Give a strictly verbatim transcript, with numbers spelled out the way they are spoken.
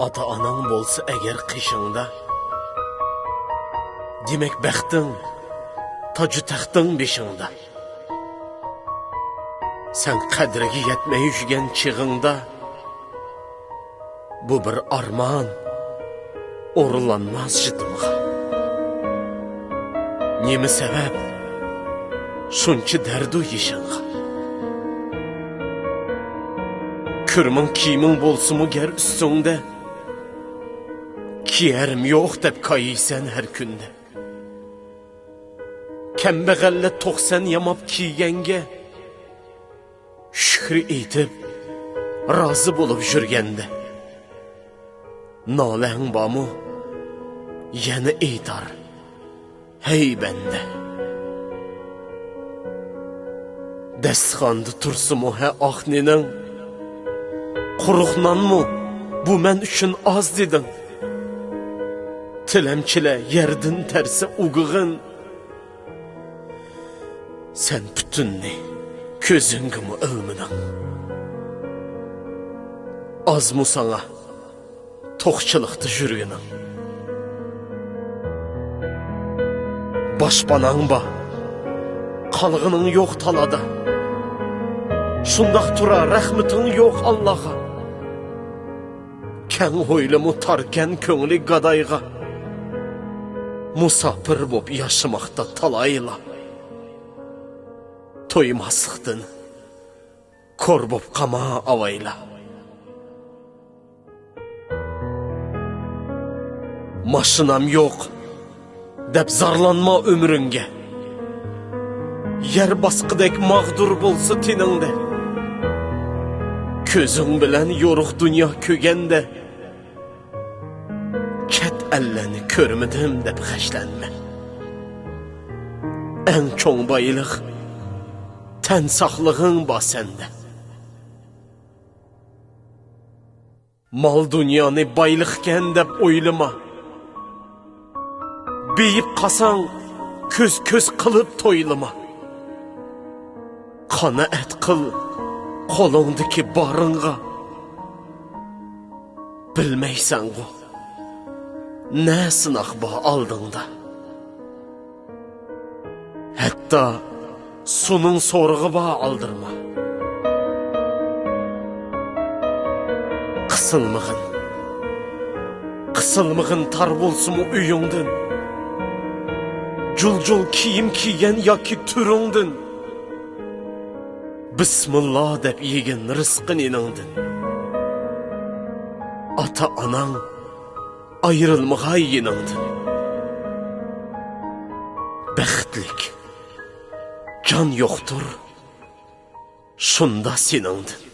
ئاتا-ئاناڭ بولسا ئەگەر قېشىڭدا، دېمەك، بەختىڭ، تاجۇ تەختىڭ بېشىڭدا. سەن قەدرىگە يەتمەي يۈرگەن چېغىڭدا، بۇ بىر ئارمان، ئورۇنلانماس شىتىمغا. نېمە سەۋەب، شۇنچە دەردۇ يېشىڭغا؟ كىرمىڭ كىيىمىڭ بولسىمۇ گەر ئۈستۈڭدە، كىيەرمۇ يوق دەپ كايىيسەن ھەر كۈندە. كەمبەغەللە توقسەن ياماپ كىيگەنگە، شۈكرى ئېيتىپ، رازى بولۇپ يۈرگەندە، نالەڭ بارمۇ، يەنە ئېيتار، ھەي بەندە. دەستىخاندا تۇرسىمۇ ھە ئاق نېنىڭ، قۇرۇق نانمۇ، بۇ مەن ئۈچۈن ئاز دېدىڭ. تىلەمچىلەر يەردىن تەرسە ئۇگىغىن، سەن پۈتۈننى كۆزۈڭگىمۇ ئىلمىدىڭ. ئازمۇ ساڭا توقچىلىقتا يۈرگىنىڭ؟ باشپاناڭ بار، قالغىنىڭ يوق تالادا. شۇنداق تۇرا رەھمىتىڭ يوق ئاللاغا. كەڭ ھويلىمۇ تاركەن كۆڭلى گادايغا. مۇساپىر بوپ ياشىماقتا تالايلا، تويماسلىقتىن كور بوپ قالما ئاۋايلا. ماشىنام يوق دەپ زارلانما ئۆمرۈڭگە. يەر باسقۇدەك ماغدۇر بولسا تېنىڭدە، كۆزۈڭ بىلەن يورۇق دۇنيا كۆرگەندە، چەت ئەللەرنى كۆرمىدىم دەپ غەشلەنمە. ئەڭ چوڭ بايلىق تەن ساقلىقىڭ بار سەندە. مال دۇنيانى بايلىقكەن دەپ ئويلىما. بېيىپ قالساڭ، كۆز-كۆز قىلىپ تويلىما. قانائەت قىل قولۇڭدىكى بارىڭغا. بىلمەيسەنغۇ، نە سىناق بار ئالدىڭدا. ھەتتا سۇنىڭ سورىقى بار ئالدىرىما. قىسىلمىغىن، قىسىلمىغىن تار بولسىمۇ ئۆيۈڭدىن. جۇل-جۇل كىيىم كىيگەن ياكى تۈرۈڭدىن. بىسمىللا دەپ يېگىن رىزقىنى نېنىڭدىن. ئاتا-ئاناڭ ئايرىلمىغاي يېنىڭدىن. بەختلىك جان يوقتۇر شۇندا سېنىڭدىن.